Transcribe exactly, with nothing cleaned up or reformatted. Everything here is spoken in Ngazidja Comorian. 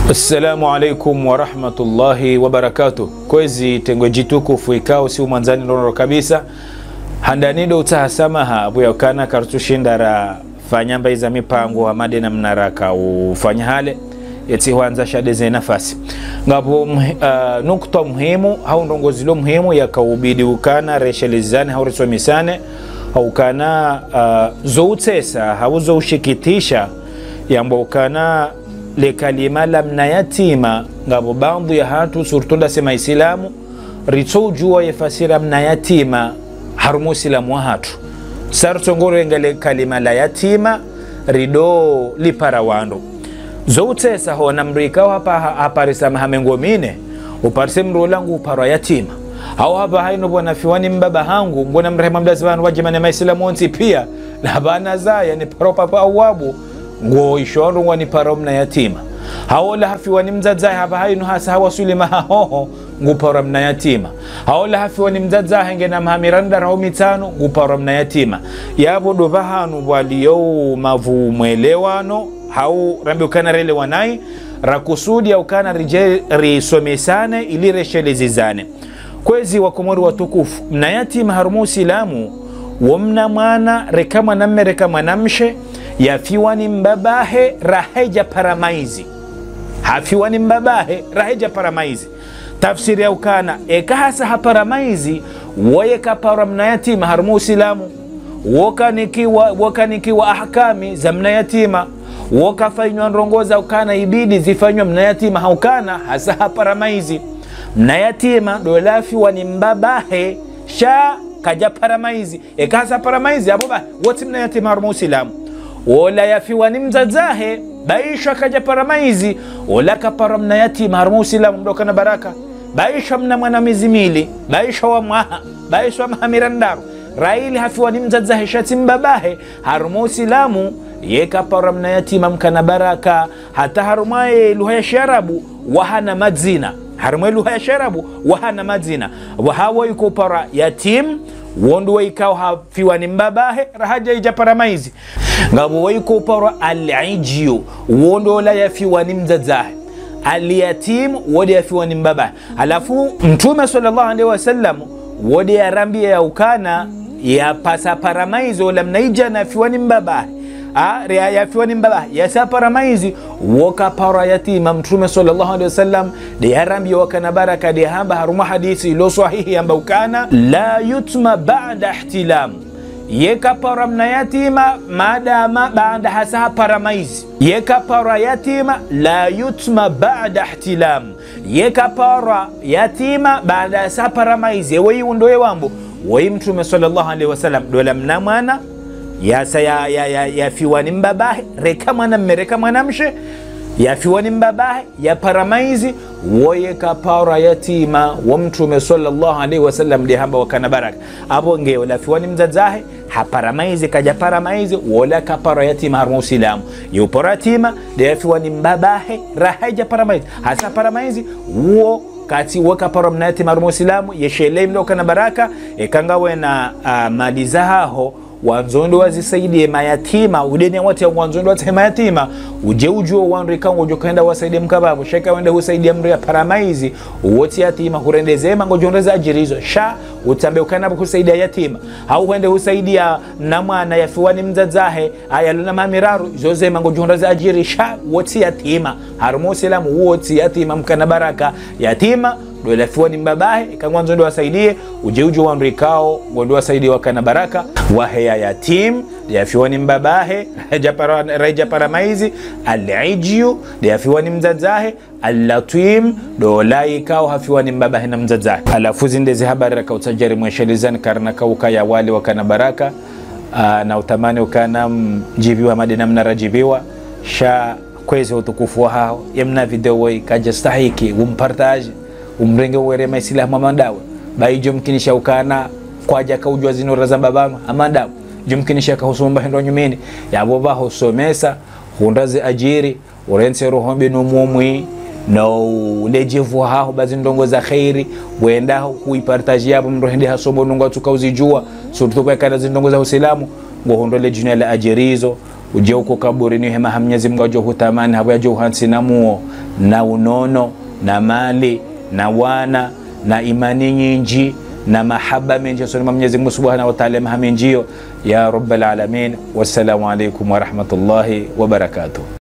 Assalamu alaikum warahmatullahi wabarakatuh. Kwezi tengwe djitukufu ikao si umwandzani ndrongoo kabisa. Handani ndo utsaha samaha, apvo yaukana kartsushinda rafanya mbayi za mipango hama de namna raka ufanya hale, yetsi hwandza sha de ze nafasi. Ngapvo mhi-, ah, nukta muhimu, hau ndrongoo zilo muhimu yaka ubidi ukana reshelezane, hau risomesane, hau kana, ah, zo utsesa, hau zo ushikitisha, yamba ukana le kalima la mna yatima, ngapvo baadhwi ya hatru, surtout ndasi maisilamu, ritso udjuwa ye fasira mna yatima harumwa usilamu wa hatru. Sa ritsongo renga le kalima la yatima, rido lipara wandru. Zo utsesa hona mdru ikao hapa ha-, haparisa maha mengo mine, uparise mdru ola ngu uparwa yatima. Hau hapvaha inu pvo nafiwa ni mbaba hangu, Mngu namrehemu, mdazi pvanu wadjimane maisilamu wontsi pia, na pvana zaya ni paro papa awabu, ngo isho wandru ngwani paro mna yatima. Hau ola hafiwa ni mdzadzahe hapvaha inu hasa hawaswili maha hoho, ngu paro mna yatima. Hau ola hafiwa ni mdzadzahe ngena maha mirandraru hau mitsanu, ngu paro mna yatima. Yapvo ndo pvahanu pvwaliyo mavu mwelewano, hau rambi ukana relewanai, rakusudi ya ukana ridje risomesane ili reshelezane. Kwezi Wakomori watukufu, mna yatima harumwa usilamu, wo mna mwana, reka mwanamme, reka mwanamshe, yafiwa ni mbabahe, raha kadja para maizi. Hafiwa ni mbabahe, raha kadja para maizi. Tafsiri ya ukana, eka hasa hapara maizi, woye kaparwa mna yatima harumwa usilamu. Wo kanikiwa, wo kanikiwa ahkami za mna yatima. Wo kafanywa ndrongoo za ukana ibidi zifanywa mna yatima ha ukana hasa hapara maizi. Mna yatima ndo ola yafiwa ni mbabahe, sha kadja para maizi. Eka hasa para maizi, apvo ba, wo tsi mna yatima harumwa usilamu. Ola yafiwa ni mdzadzahe, ba isho kadja para maizi, ola kaparwa mna yatima harumwa usilamu, mdru kana baraka. Ba isho mna mwana mezi mili, ba isho wa mwaha, ba isho wa maha mirandraru. Raili hafiwa ni mdzadzahe sha tsi mbabahe, harumwa usilamu, ye kaparwa mna yatima mkana baraka, hata harumwa ye lugha ya shiarabu, wahana madzina. Harumwa ye lugha ya shiarabu, wahana madzina. Wahawo iko parwa yatim, wo ndo wo ikao hafiwa ni mbabahe, raha kadja para maizi. Ngapvo wo iko parwa al-ijiyu, wo ndo ola yafiwa ni mdzadzahe. Al-yatim, wo nde yafiwa ni mbabahe. Halafu, Mtrume swallallahu alaihi wasallam, wo nde yarambiya ya ukana, yapasa para maizi, ola mna idjana yafiwa ni mbabahe. A, re-, yafiwa ni mbabahe, yasa para maizi, wo kaparwa yatima. Mtrume swallallahu alaihi wasallam, nde yarambiya wakana baraka, nde hamba harumwa hadisi ilo swahihi yamba ukana, la yutma ba'da ihtilam. Ye kaparwa mna yatima, madama baanda hasa hapara maizi. Ye kaparwa yatima, la yutma ba'da ihtilam. Ye kaparwa yatima, baanda hasa hapara maizi. Ewe iwu ndo ye wambo. Woyi Mtrume swallallahu alaihi wasallam, ndo ola mna mwana, yasa ya, ya, ya, yafiwa ni mbabahe, reka mwanamme, reka mwanamshe, yafiwa ni mbabahe, yapara maizi, woye kaparwa yatima, wo Mtrume swallallahu alaihi wasallam nde hamba wakana baraka. Apvo nge ola yafiwa ni mdzadzahe, hapara maizi, kadja para maizi, wola kaparwa yatima harumwa usilamu. Ye uparwa yatima, nde yafiwa ni mbabahe, raha kadja para maizi. Hasa para maizi, wo kati wo kaparwa mna yatima harumwa usilamu, ye sheleyi mdru kana baraka, eka ngawe na, a, mali zahaho, wandzo ndo wazisaidiye mayatima, udeni ya wati ya wandzo ndo watsahe mayatima, udje udjuwe wandru ikao ngodjo hwenda wasaidiye mkabapvo, sha eka wende husaidiya mdru yapara maizi, wo tsi yatima, hurende zema ngodjo hundra ze adjiri izo, sha utsambe ukana pvo husaidiya yatima, hau hwende husaidiya mna mwana yafiwa ni mdzadzahe, aya luna maha miraru, zo zema ngodjo hundra ze adjiri, sha wo tsi yatima, harumwa usilamu, wo tsi yatima mkana baraka, yatima, ndo ola yafiwa ni mbabahe, eka ngwandzo ndo wasaidiye, udje udjuwe wandru ikao, ngo ndo wasaidiye wakana baraka, waheya yatim, nde yafiwa ni mbabahe, raha kadja para, raha kadja para maizi, al-ijiyu, nde yafiwa ni mdzadzahe, al-latwim, ndo ola ikao hafiwa ni mbabahe na mdzadzahe. Halafu zinde ze habari raka utsaha rimweshelezani karina kauka ya wale wakana baraka, a, na utamani ukana mdjibiwa made namna radjibiwa, sha kwezi utukufu wahaho, ye mna video woyi kadja stahiki, umpartage, umrenge uwere maisilamu hama ndawe. Ba idjo mkinisha ukana, kwadja kaudjuwa zinu razamba pvanu, hama ndawe. Idjo mkinisha kahusumba hindru nyumeni, yapvo pvaho somesa, hundra ze adjiri, urentse roho mbi no mumwi, no uledjevu haho ba zindrongoo za kheri, wenda huipartage yapvo mdru hende hasoma ndrongoo atsuka uzidjuwa, surtout kwa kana zindrongoo za usilamu, ngo hundra le djina la adjiri izo, Udje uko kaburini hema ha Mnyezi Mungu yadjo hutamani, hapvo yadjo uhantsi na muo, na unono, na mali, na wana, na imani nyindji, na mahaba mendji, hosoni mwa Mnyezi Mungu Subhanahu wa Ta'ala, maha mendji yo, ya Rabbal Alamin. Wassalamu alaikum wa rahmatullahi wa barakatuh.